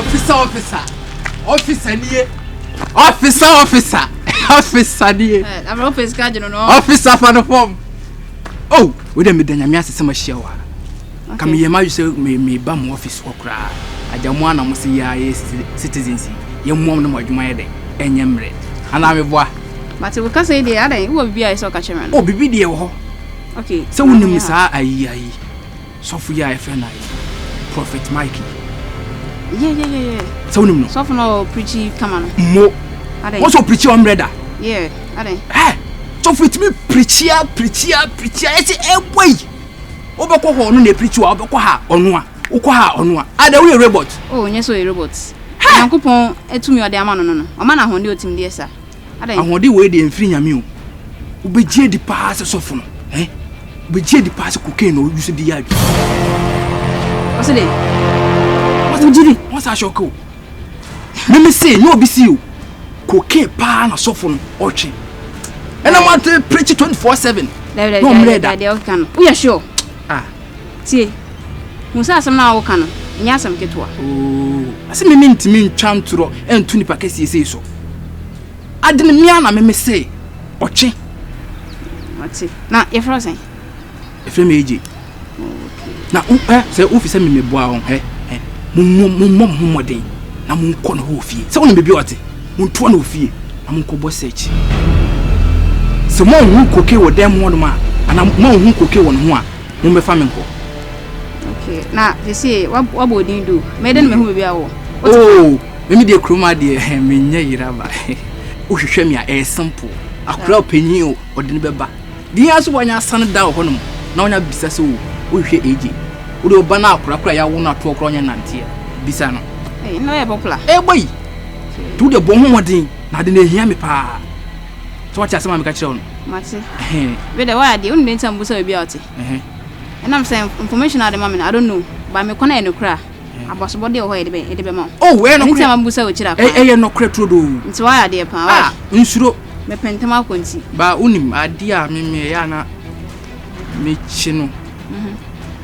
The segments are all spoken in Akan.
Officer, officer, officer nie. Officer, officer, officer nie. Officer fa no fam. Oh, wo de meda nyame ase sɛ mahyia wo ha. Ka meyɛ m'adwene sɛ meba mo office hɔ koraa. Agya mo ana mo se yɛ ayɛ citizens yi. Yɛmmoa mo na mo adwuma yɛ dɛn? Ɛnyɛ mmerɛ. Anaa meboa? Mate wo kasa yi deɛ adɛn wowɔ biribi a ɛsɛ ɔka kyerɛ me no? Oh, biribi deɛ wɔ hɔ. Okay. Sɛ wonim saa ayi ayi. Sɔfo yi a yɛfrɛ no ayi Prophet Mike yi. Yeah, yeah, yeah, yeah. Sɛ wonim no? Sɔfo no ɔpreachi kama no. Mo. Adɛn? Wɔn sɛ ɔpreachi ɔmmerɛ da. Yeah, adɛn? Ɛ sɔfo yi tumi preachi a preachi a preachi a ɛsɛ ɛbɔ yi. Wobɛkɔ hɔ ɔno na ɛpreachi wa wobɛkɔ ha ɔno a wokɔ ha ɔno a. Adɛn woyɛ robot? Oh, nyɛ sɛ ɔyɛ robot. Nyankopɔn tumi ɔde ama no no no. Ɔma no ahoɔden ɔtumi de yɛ saa. Adɛn? Ahoɔden wei deɛ mfiri Nyame o. Wobɛgye adi paa sɛ sɔfo no eh? Wobɛgye adi paa sɛ cocaine na ɔuse de yɛ adwuma. Ɔse dɛn? Wogye di? Wɔn saa hyɛ ɔka o. Meme se nyɛ obi si o. Cocaine paa na sɔfo no ɔtwe. Ɛna mo ate preach 24/7. Dabi dabi Na ɔmmerɛ da. dabi deɛ ɔkeka no. Woyɛ sure? Ah. Tie. Hu sɛ asɛm no a woka no, ɛnyɛ asɛm ketewa. Oo. Ase meme ntumi ntwa ntorɔ nto nipa kɛseɛ sei so. Ade no me ara na meme se ɔtwe. Mate. Na yɛfrɛ wo sɛn? Yɛfrɛ me AJ. Na wo ɛ sɛ wofi sɛ me meboa wo ɛ ɛ mommɔ mommɔ mo ho mmɔden na monkɔ ne hɔ wɔ fie. Sɛ wonim baabi a ɔte, montoa no wɔ fie na monkɔbɔ search. Sɛ moanhu koke wɔ dan mu hɔnom a anaa moanhu koke wɔ ne ho a, mommɛfa me nkɔ. Okay, na seesei woabɔ wo din do. Mɛyɛ dɛn na mahu baabi a wowɔ? Oh, me me deɛ kurom adeɛ menyɛ yera ba. Wohwehwɛ me a ɛyɛ simple. Akora ɔpanyin o, ɔde no bɛba. Deɛ ara so wanya asane da wɔ hɔnom na wanya bisa sɛ o, wohwehwɛ AJ. Wode ɔba no akora kora yɛawo no atoɔ kora ɔnyɛ nanteɛ. Bisa no. Hey, na ɔyɛ popular. Ɛbɔ yi. Nti wode bɔ ho mmɔden na ade no ɛhia me paa. Sɛ wate asɛm a meka kyerɛ wo no. Mate. Wei deɛ woayɛ adeɛ, wonim deɛ nti a mebusa baabi a ɔte? Ɛnam sɛ information a wode ma me no, I don't know, but mekɔ na ɛyɛ nokorɛ a, abasobɔdeɛ wɔ hɔ a yɛde bɛ yɛde bɛma wo. Oh, ɛyɛ Ɛno nti nokorɛ. na mabusa wo kyiri akwan. Ɛyɛ nokorɛ turodoo. Nti woayɛ adeɛ paa, why? Ah, nsuro. Mepɛ ntɛm akɔ nti. Ba, wonim, adeɛ a me me ɛyɛ a na mekye no,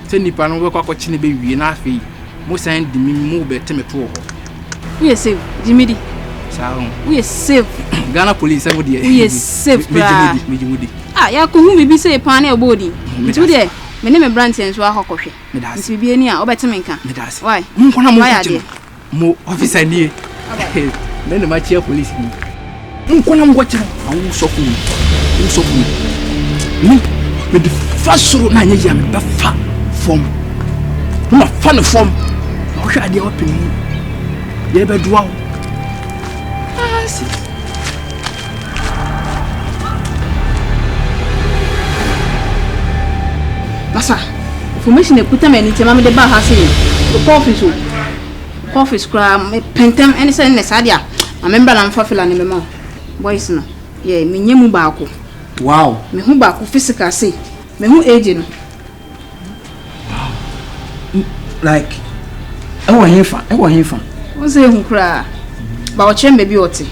sɛ nipa no wobɛkɔ akɔkye no bɛwie na afei mosan de me mo bɛte me to wɔ hɔ. Woyɛ safe, gye me di. Saa ho. Woyɛ safe. Ghana police sɛ mo deɛ. Woyɛ safe koraa. Megye mo di, megye mo di. Ah, yɛakɔhu biribi sei paa na ɛbɔ odin. Nti wo deɛ, me ne me branteɛ nso akɔ akɔhwɛ. Meda ase. Nti biribi ani a, wobɛte me nka. Meda ase. Why? Monkɔ na Wayɛ monkɔkye adeɛ. no. Mo officer nie. Me na makyia police ni. Monkɔ na monkɔkye no. Na wo sɔfo yi, wo sɔfo yi. Me, mede fa soro na anyɛ yie a mede bɛfa fam. Na mafa no fam. Na wohwɛ adeɛ a wapɛ mu. Yɛbɛdoa wo. Asi. Masa, information ekuta m'ani nti ɛma mede baa ha sei. Mekɔ office o. Mekɔ office koraa mepɛ ntɛm ɛne sɛ nnɛ saa deɛ a ma membra na memfa fila no mmɛma wo. Boys no, yeah, menyɛ mu baako. Wow. Mehu baako physical sei. Mehu AJ no. Wow. Like, ɛwɔ hefa? Ɛwɔ hefa? Wo sɛ ehu koraa. Ba ɔkyerɛ me baabi ɔte.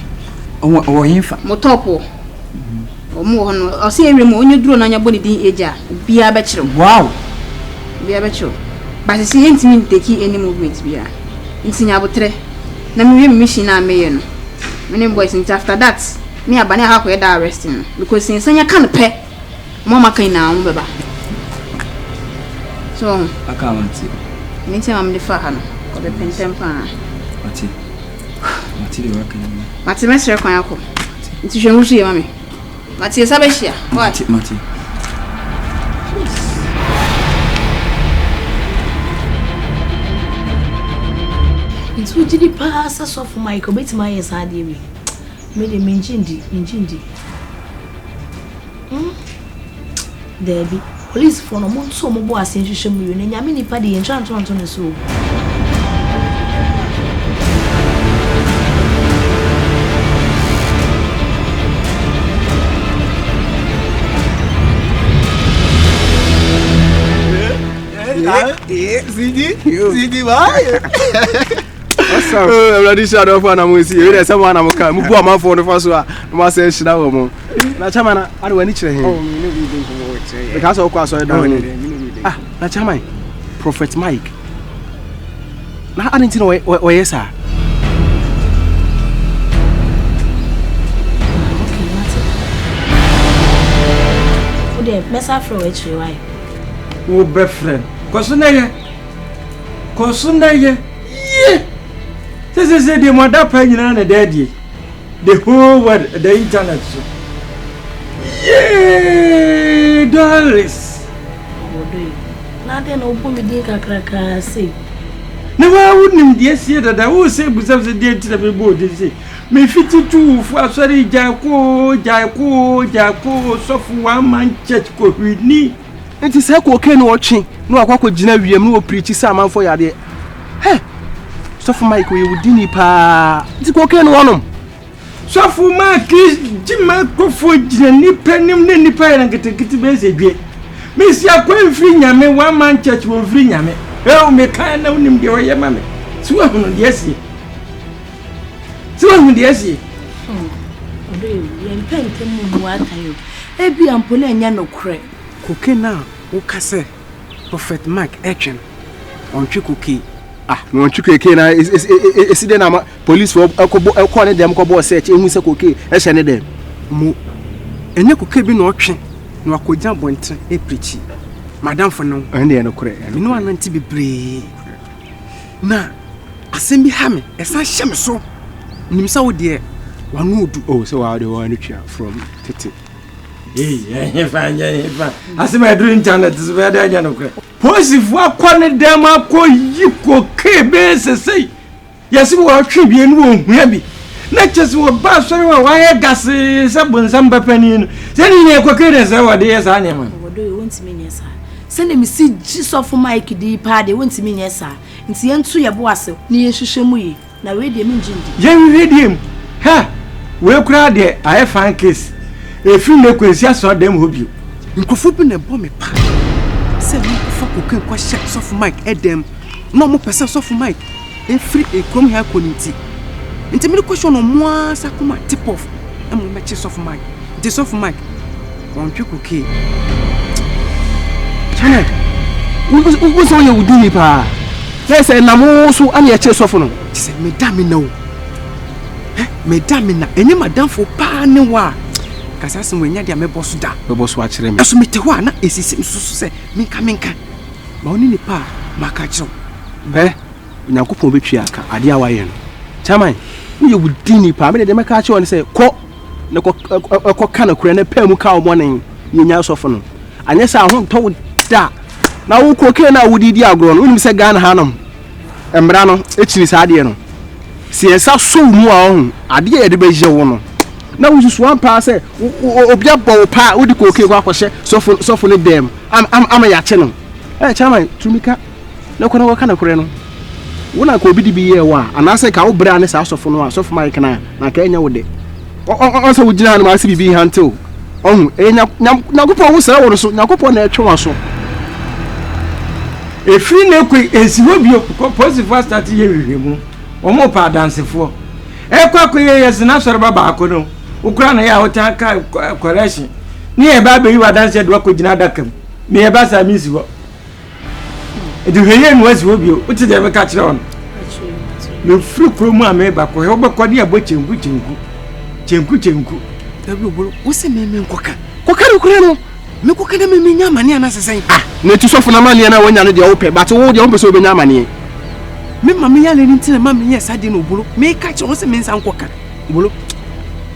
Ɔwɔ ɔwɔ hefa? Mo top wɔ. Wɔn wɔ hɔ no. Ɔsɛ ewia mu onye duro na ɔnya bɔ ne din agya a, obiara bɛkyerɛ wo. Wow. Obiara bɛkyerɛ wo. Ba sisi yɛntumi nteki any movement biara. Nti nya abotrɛ. Na mewie me mission a meyɛ no. Me ne boys nti after that ne aba ne akɔ akɔyɛ that arresting no. Because sɛ yɛnsa nya ka no pɛ. Mo a moaka nyinaa wɔn bɛba. So wɔn. Aka a mate. Ɛno nti na mede faa ha no. Ɔbɛpɛ ntɛm paa. Mate. Mate deɛ waka nyinaa. Mate mɛsrɛ kwan akɔ. Nti hwɛ ho so yie ma me. Mate yɛsa bɛhyia. Why? Mate mate. Nti wogye di paa sɛ sɔfo Mike obetumi ayɛ saa adeɛ wei? Me de mengye ndi, mengye ndi. Hmm daabi policefoɔ no ɔmo nto ɔmo bo ase nhwehwɛ mu yie na nyame nipa de yɛntwa ntorɔ nto ne so o. Sidi, bye. Awurade hyira dɔfo a na mo si ebi dɛ sɛ mo ana mo ka mo bu amanfoɔ no fa so a na mo asɛ hyira wɔ mo na kyama na ade w'ani kyerɛ he meka sɛ wokɔ asɔre dan no ah na kyama prophet Mike na ade nti na ɔyɛ saa. Mɛsan afrɛ wo akyire wae. Wobɛfrɛ no. Kɔ so na yɛ. Kɔ so na yɛ. Yie! Sɛ sɛsɛ deɛ mo adapaa nyinaa na ɛda adie. The whole world ɛda internet so. Yee! Doris! Ɔdɔ yi, na adɛn na wobɔ me din kakrakaa sei? Na waa wonim deɛ asie dada, wo sɛ busam sɛ deɛ nti na mebɔ wo din sei. Mefiti tu wo fo asɔre gyae koo, gyae koo, gyae koo, sɔfo one man church kɔhwini. Nti saa cocaine no ɔtwe na wakɔ akɔgyina wiem na ɔpirikyi sɛ amanfoɔ yadeɛ. Hɛ! Sɔfo Mike ɔyɛ wo dini paa. Nti cocaine no wɔnom? Sɔfo Mike gye m'akofoɔ gyina nnipa anim ne nnipa yɛ no nketenkete bɛyɛ sɛ due. Mesi akwan mfiri Nyame, one man church wɔmfiri Nyame. Eo meka na wonim deɛ ɔyɛ ma me. So woahunu deɛ asie? So woahunu deɛ asie? Hmm, ɔdɔ yɛ yɛmpɛ ntɛm mu mmu atɛn o. Ebia mpo na ɛnyɛ nokorɛ. Cocaine a woka sɛ Prophet Mike retwe no, ɔntwe cocaine. Ah, na ɔntwe cocaine na esi dɛn na ama police fo ɛkɔbɔ ɛkɔ ne dɛm kɔbɔɔ search ehu sɛ cocaine ɛhyɛ ne dɛm. Mo, ɛnyɛ cocaine bi na ɔtwe na wakɔgyina abɔnten ɛrepreachi. M'adamfo ne wo. Ɛno deɛ nokorɛ. Me ne wo anante bebree. Na asɛm bi ha me, ɛsan hyɛ me so. Menim sɛ wo deɛ w'ano odu. Oh, sɛ waa deɛ w'ano tua from tete. Ei, ɛhefa nyɛ hefa. Asɛm a ɛduru internet so bɛyɛ dɛ anyɛ nokorɛ. Polisifoɔ akɔ ne dɛm akɔ yi kokee bɛyɛ sesei. Yɛse wɔtwe bie no wɔhua bi. Na kyɛ sɛ wɔba asɔre hɔ a wɔayɛ gasee sɛ bonsam ba panin no. Sɛ ne nyinaa kokee na sɛ wɔde yɛ saa nneɛma no. Wɔdɔ yɛ wɔntumi nyɛ saa. Sɛdeɛ mesi gye sɔfo Mike di yi paa deɛ wɔntumi nyɛ saa. Nti yɛnto yɛn bo ase na yɛnhwehwɛ mu yie. Na wei deɛ mengye ndi. Yɛnhwehwɛ deɛ mu. Hɛ! Wei koraa deɛ ayɛ fine case. Ɛfiri nnɛ kɔ nsi asɔredan mu hɔ bio. Nkurɔfoɔ bi na ɛbɔ me paa sɛ menkɔfa cocaine nkɔhyɛ Sɔfo Mike dan mu. Na wɔpɛ sɛ Sɔfo Mike firi kurom ha kɔ no nti. Nti mede kɔhyɛ no wɔn ara nsa kɔma tip off ma wɔbɛkye Sɔfo Mike. Nti Sɔfo Mike, ɔntwe cocaine. Channel, wo sɛ woyɛ wo dini paa. Na sɛ ɛnam wo so ana yɛkyere sɔfo no. Kyɛ sɛ meda me na o. Hɛ, meda me na. Ɛnyɛ m'adamfo paa ne wo a, ka saa asɛm wei ɛnyɛ adeɛ a mɛbɔ so da. Bɛbɔ so akyerɛ me. Ɛso mete hɔ a na ɛsisi me so so sɛ menka menka. Ma wo ne nipa a maka akyerɛ wo. Hɛ, Onyankopɔn bɛtua ka adeɛ a woayɛ no. Chairman, woyɛ wo dini paa. Me deɛ deɛ mɛka akyerɛ wo ne sɛ kɔ na kɔ kɔ ka nokorɛ na paa mu ka wo bɔne na nya sɔfo no. Anyɛ saa ho ntɔ wo da. Na wo cocaine a wode di agorɔ no, wonim sɛ Ghana hanom mmara no kyiri saa adeɛ no. Sɛ yɛn nsa sɔ wo mu a ɔho adeɛ a yɛde bɛyɛ wo no, na wosusu ampa ara sɛ obi abɔ wo paa a wode cocaine kɔ akɔhyɛ sɔfo sɔfo no dɛm ama yɛakye no. Ɛ chairman, tumi ka. Na kɔ na kɔka nokorɛ no. Wo na anka obi de bi yɛɛ wo a, anaasɛ nka wo bra ne saa sɔfo no a, sɔfo Mike no a, na anka ɛnyɛ wo dɛ. Ɔn sɛ wogyina hanom ara sɛ biribi nhante wo. Ɔhu, ɛyɛ nya, nya, Nyankopɔn wo srɛ wɔ no so, Nyankopɔn na ɛtwe w'aso. Ɛfiri nnɛ kɔ yi, ɛnsi hɔ bio, because polisifoɔ astate yɛ nhwehwɛmu, wɔn repɛ adansefoɔ. Ɛkɔ akɔyɛ yɛ sɛ n'asɔreba baako no, wo koraa na yɛ a wotaa ka correction, ne yɛba abɛyi w'adanseɛ de woakɔgyina adaka mu, meyɛba saa mensi hɔ. Nti hwɛ yie na wasi hɔ bio. Wote deɛ meka kyerɛ wo no? Mefiri kuro mu a meba kɔhwɛ wobɛkɔ ne ɛbɔ kyenku kyenku kyenku kyenku. Dabi obolo, wo se me menkɔka. Kɔka nokorɛ no. Menkɔka na me menya amaneɛ anaasɛ sɛn? Ah, na eti sɔfo no amaneɛ no a wanya no deɛ wopɛ, but wo deɛ wompɛ sɛ wobɛnya amaneɛ. Me ma me yare no nti na ɛma meyɛɛ saa deɛ no obolo. Meka kyerɛ wo sɛ mensan nkɔka. Obolo,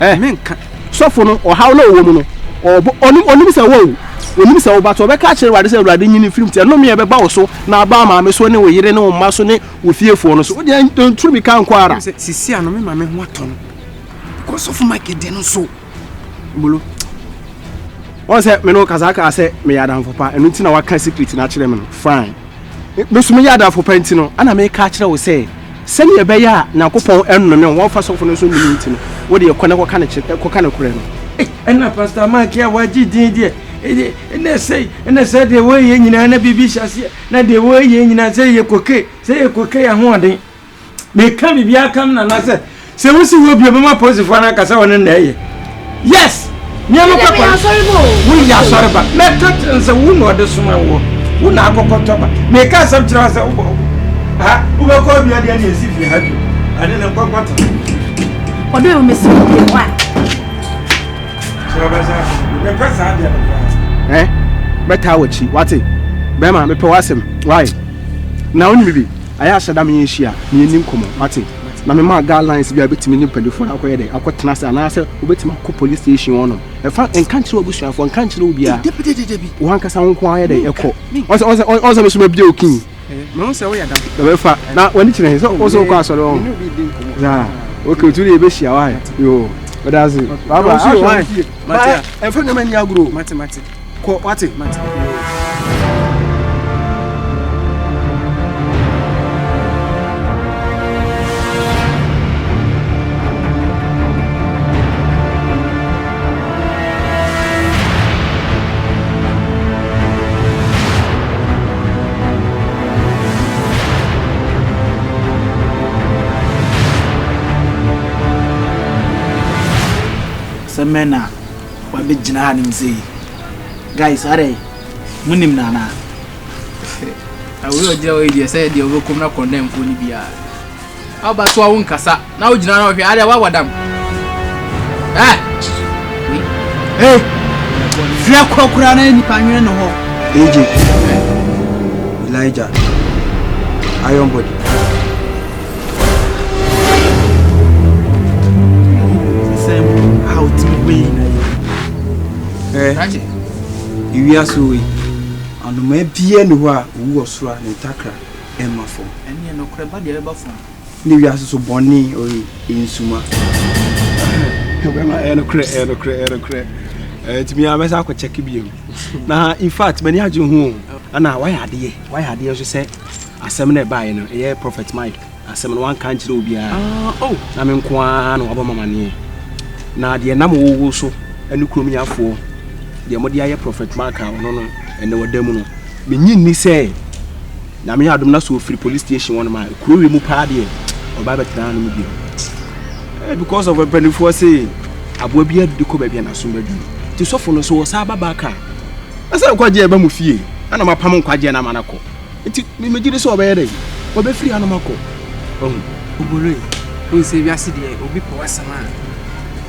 eh. Menka. Sɔfo no, ɔhaw no a ɔwɔ mu no, ɔbɔ, ɔnim, ɔnim sɛ wawu. Ɔnim sɛ wo ba, so ɔbɛka akyerɛ Awurade sɛ, Awurade, nyi no mfiri mu. Nti ɛnome a ɛbɛba wo so, na aba wo maame so, ne wo yere, ne wo mma so, ne wo fiefoɔ no so. Wo deɛ, nturu mmirika nkɔ ara. Wonim sɛ, seesei a no, me maame ho atɔ no. Because Sɔfo Mike deɛ no nso. Bolo. Wɔn sɛ me ne wo kasa kaa sɛ meyɛ adamfo pa, ɛno nti na waka secret no akyerɛ me no. Fine. Me nso meyɛ adamfo pa nti no, ɛna meka akyerɛ wo sɛ, sɛnea ɛbɛyɛ a Nyankopɔn nnome wo, wɔmfa sɔfo no nso nnome nti no, wo deɛ kɔ na kɔka ne kyerɛ, kɔka nokorɛ no. Ei, ɛna Pastor Mark a wagye din deɛ, ɛdeɛ, ɛna sɛi, ɛna sɛ deɛ wɔyɛ nyinaa na biribi hyɛ aseɛ, na deɛ wɔyɛ nyinaa sɛ yɛ koke, sɛ yɛ koke ahoɔden. Meka biribiara ka me nana sɛ sɛ wosi hɔ bio mɛma polisifoɔ no aka sɛ wɔne na ɛyɛ. Yes! Nea mekɔ kɔ woyɛ asɔre ba mɛka kyerɛ no sɛ wo na ɔde soma woɔ wo na akɔkɔtɔ ba meka asɛm kyerɛ wo sɛ wobɔ ha wobɛkɔ bia deɛ ne ɛsi fie ha bio ɛne ne nkɔnkɔtena. Ɔdɔ yɛ mesi wo bio wa. Kyerɛ bɛsa mepɛ saa deɛ no koraa. Eh? Mɛtaa w'akyi, wate? Bɛrima, mepɛ w'asɛm, why? Na wonim biribi? Ayɛ ahyɛ da me yɛnhyia na yɛnni nkɔmmɔ, wate? Na mema guidelines bi a wobɛtumi ne mpanimfoɔ no akɔyɛ dɛ, akɔtena ase anaasɛ wobɛtumi akɔ police station hɔnom. Ɛfa, nka nkyerɛ w'abusuafoɔ, nka nkyerɛ obiara. Wo ankasa wo nko ara yɛ dɛ, ɛkɔ. Ɔsɛ, ɔsɛ, ɔsɛ me so mabie wo kin. Mehu sɛ woyɛ dam. Ɛbɛfa. Na w'ani kyerɛ he? Sɛ wo sɛ wokɔ asɔre hɔ? Saa. Okay, otu de yɛbɛhyia, why? Yo. Meda ase. Bye bye. Ahwɛ wo fie. Bye. Ɛmfa nneɛma nni agorɔ o. Mate, mate. Kɔ, wate? Mate. Sɛ mɛ na wabɛgyina ha nim sɛ yi. Guys, adɛ monim no anaa? Awuri ɔgyina hɔ yi deɛ sɛ deɛ ɔbɛkɔm na condemn foɔ no biara. Aba so a wonkasa na wogyina na ɔhwɛ adeɛ woabɔ dam. Ɛ! Hey! Frɛ kɔ koraa na nipa nwene ne hɔ. AJ, Elijah, Iron Body. Sɛ a wotumi bɔ yi na yi. Ɛ, ewiase wei, anomaa biara ni hɔ a owu wɔ soro a ne ntakra mma fam. Ɛneɛ nokorɛ ba deɛ ɛbɛba fam. Ne wiase so bɔne ɔye nsuma. Bɛma ɛyɛ nokorɛ ɛyɛ nokorɛ ɛyɛ nokorɛ ɛɛ tumi a mɛsa akɔ kyɛke bio na in fact m'ani agye ho ɛna wayɛ adeɛ wayɛ adeɛ nso sɛ asɛm na ɛbaeɛ no ɛyɛ prophet Mike asɛm no wanka nkyerɛ obiara ah, oh. na me nko ara na wabɔ mamaneɛ na deɛ nam wowo so ɛne kurom yafoɔ deɛ mode ayɛ prophet Mike a ɔno no ɛnɛ wɔda mu no Mennye nni sɛ Nyame yɛ adom na sɛ ɔfiri police station hɔ nom a, kuro wei mu paa deɛ ɔba bɛtena ha nom bio. Eh, because of mpanimfoɔ se aboa bi adidi kɔ baabi a n'aso bɛdwo. Nti sɔfo no so ɔsan ba back a, na sɛ nkwagyeɛ ɛba mu fie, ɛna mapam nkwagyeɛ no ama no akɔ. Nti megye di sɛ ɔbɛyɛ dɛn? Ɔbɛfiri hanom akɔ. Wahu? Oboloe, wohu sɛ wiase deɛ obi pɛ w'asɛm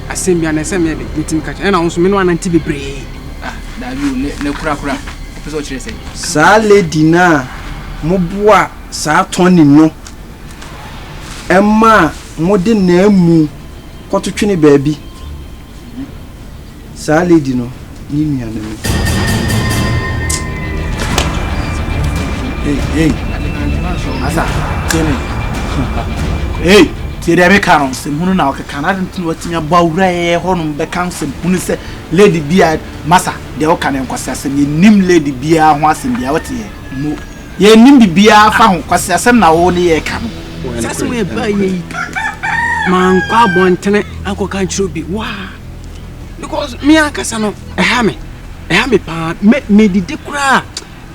a, asɛm biara no ɛsɛ sɛ meyɛ dɛn? Metumi ka kyerɛ. Ɛna wo nso me ne wo anante bebree. Ah, daabi o, ne, ne korakora. Wopɛ sɛ ɔkyerɛ sɛn? Saa lady no a moboa saa Tony no maa mode n'amu kɔto twene baabi, saa lady no ne nua no me. Hey, hey. Asa, tie me. Hey, tie deɛ meka no, nsɛmhunu na ɔkeka no, ade nti na watumi abɔ awura yɛ hɔnom bɛka nsɛmhunu sɛ lady bi a masa. Deɛ woka no yɛ nkwaseasɛm. Yɛnnim lady biara ho asɛm biara, wote yɛ? Mo. Yɛnnim biribiara fa ho. Kwaseasɛm na wo ne yɛreka no. Saa asɛm a ɛbaeɛ yi, mankɔ abɔntene ankɔka nkyerɛ obi. Waa! Because me ankasa no, ɛha me. Ɛha me paa. Me, medidi koraa a,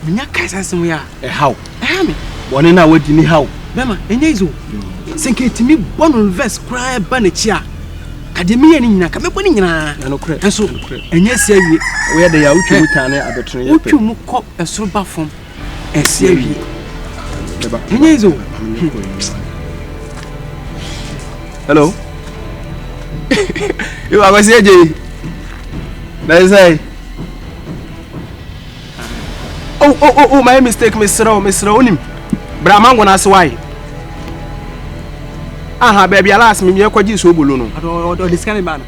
Menya kae saa asɛm yi a, ɛhaw. Ɛha me. Bɔne no a wadi ni haw. Bɛma, ɛnyɛ easy o. Sɛ nka etumi bɔ no reverse koraa ba n'akyi a, ka deɛ meyɛ no nyinaa, ka mɛbɔ ne nyinaa. Ɛnokorɛ. Nso, ɛnyɛ asi awie. Woyɛ dɛ a, wotwi mu tan ne abɛtene yɛ pɛ. Wotwi mu kɔ ɛsoro ba fam, ɛsi awie. Ɛnyɛ easy o. Hello. Yo, akwasi agye. Na ɛsɛ. Oh, oh, oh, oh, my mistake, mesrɛ wo, mesrɛ wo, nim. Bra mango no ase wae. Aha, baabi a last me kɔgye so obolo no. Ɔde sika ne ba no.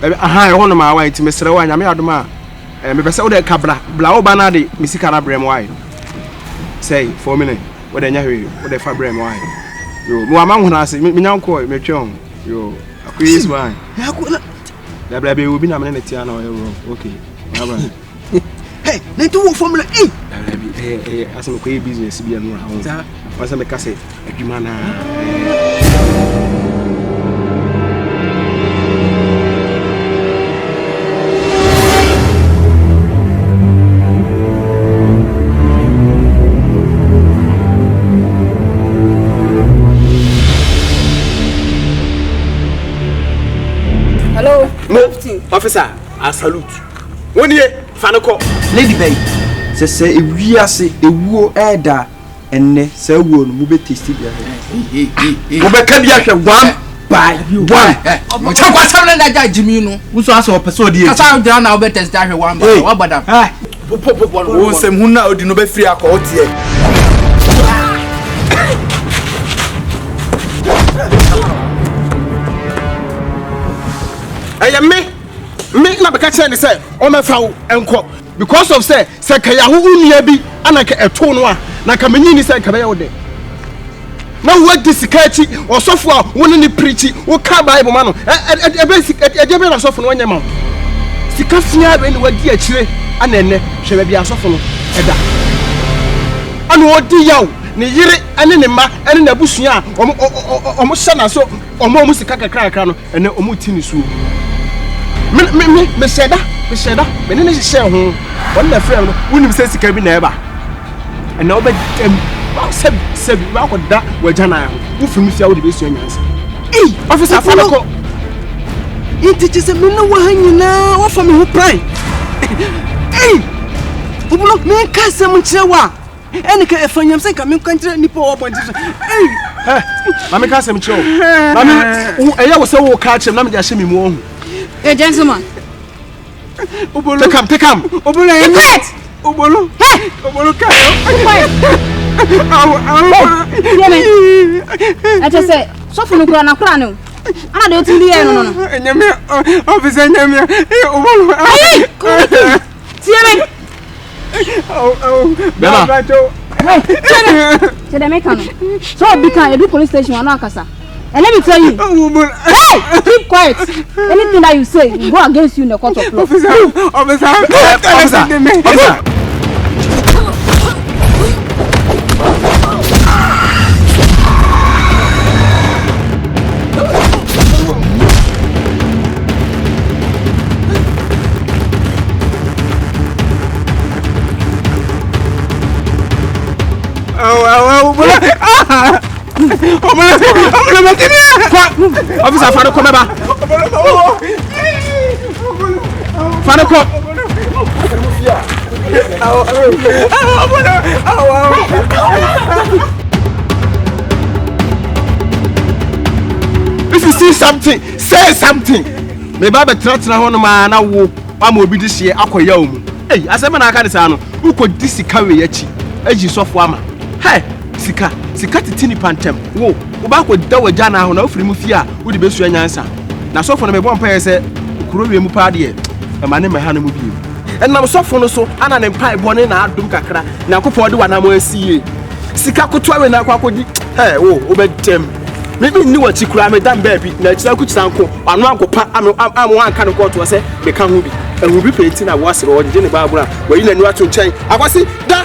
Baabi, aha, ɛhɔ nom a wae, nti mesrɛ wo a, nyame adom a, eh, mepɛ sɛ wode ka bra, bra wo ba no ade, me sika no abrɛ me wae. Sɛe, 4 minutes, wode nyɛ hwee, wode fa brɛ me wae. Yo, mewɔ amango no ase, menya nkɔɔ, metwɛn wo. Yo, akoyi is mine. Dabi, dabi, obi na mene ne tia na ɔyɛ wrong. Okay, bye bye. Hey, na nti wɔ fam la ei. Dabi ɛyɛ ɛyɛ asɛ mekɔyɛ business bi ɛno a ho. Wɔn sɛ meka sɛ adwuma na. Hello. Mo, officer, I salute. Wo nie, fa no kɔ. Lady bɛyi. Sɛ sɛ ewiase ewuo ɛɛda a ɛnnɛ saa wuo no mobɛ taste bi ahwɛ. Mobɛka bi ahwɛ one by one. Kyɛ kwasɛm no na gya gyimi no. Wo nso asɛ ɔpɛ sɛ ɔde Kasa gyina na wobɛ test ahwɛ one by one. Wabɔ dam. Wo nsɛm hunu a odi no bɛfiri akɔ wo teɛ. Ɛyɛ me me na bɛka kyerɛ ne sɛ ɔmɛfa wo nkɔ because of sɛ sɛ nka yɛaho wo nua bi ana nka ɛtoo no a na nka menyi ni sɛ nka bɛyɛ wo dɛ na woadi sika akyi ɔsɔfo a wo ne ne pirikyi woka bible ma no ɛdeɛ bɛyɛ na asɔfo no wanyɛ ma wo sika fia bɛn na wadi akyire ana ɛnɛ hwɛ baabi asɔfo no ɛda ana ɔdi yaw ne yere ne ne mma ne n'abusua a wɔn hyɛ n'aso wɔn a wɔn sika kakra kakra no ɛnɛ wɔn ti ne suo me me me mehyɛ da mehyɛ da me ne ne hyehyɛ ho wɔn na frɛ no wonim sɛ sika bi na ɛba ɛnna wobɛdam sɛbi sɛbi woakɔda w'agyanan ho wofiri mu fia wode bɛsua nyansa ei ɔfisa fa no kɔ nti kyɛ sɛ me ne wɔ ha nyinaa woafa me ho pran ei wobolo menka asɛm nkyerɛ wo a ɛne ka ɛfa nyam sɛ nka menka nkyerɛ nnipa wɔ abɔnten so ei ɛ ma menka asɛm nkyerɛ wo ma me ɛyɛ wo sɛ woka akyerɛ m na mede ahyɛ me mu ɔhu. Hey, gentleman. Obolo. Take am, take am. Obolo ɛyɛ mi. Quiet. Obolo. Hey. Obolo kayo. Quiet. Awo awo. Tie me. Ɛkyɛ sɛ sɔfo no kura n'akora no. Ana deɛ otumi de yɛ no no no. Nyame ɔfisɛ nyame. Obolo. Ayi. Tie me. Bɛma. Tie me. Tie deɛ meka no. Sɛ obi ka edu police station ano akasa. And let me tell you. Hey, keep quiet. Anything that you say will go against you in the court of law. Officer, officer, officer, officer. Officer, fa no kɔ mɛba. Fa no kɔ. If you see something, say something. Me ba bɛtenatena hɔ nom a na wo ama obi de hyeɛ akɔ yaw mu. Ei, asɛm na aka ne saa no, wokɔdi sika wei akyi ayi sɔfo ama. Hɛ, sika, sika tete nipa ntɛm. Wo, woba akɔda w'agya anaa hɔ na wofiri mu fie a, wode bɛsua nyansa. Na sɔfo no mebɔ mpaeɛ sɛ kuro wei mu paa deɛ, ɛma ne mmɛha no mu bio. Ɛnam sɔfo no so ana ne mpaebɔ ne n'adom kakra, Nyankopɔn de w'anammɔn asi yie. Sika kotoa wei na akɔ akɔdi, hɛ, wo, wobɛdam. Me, menni w'akyi koraa, meda me baabi, na akyiri akokyiri anko, w'ano ankopa ama, ama woanka no kɔɔtoɔ sɛ meka ho bi. Ahu bi pɛ nti na woasere, ɔgyegye ne Bible a, wayi n'ani ato nkyɛn. Akwasi, da!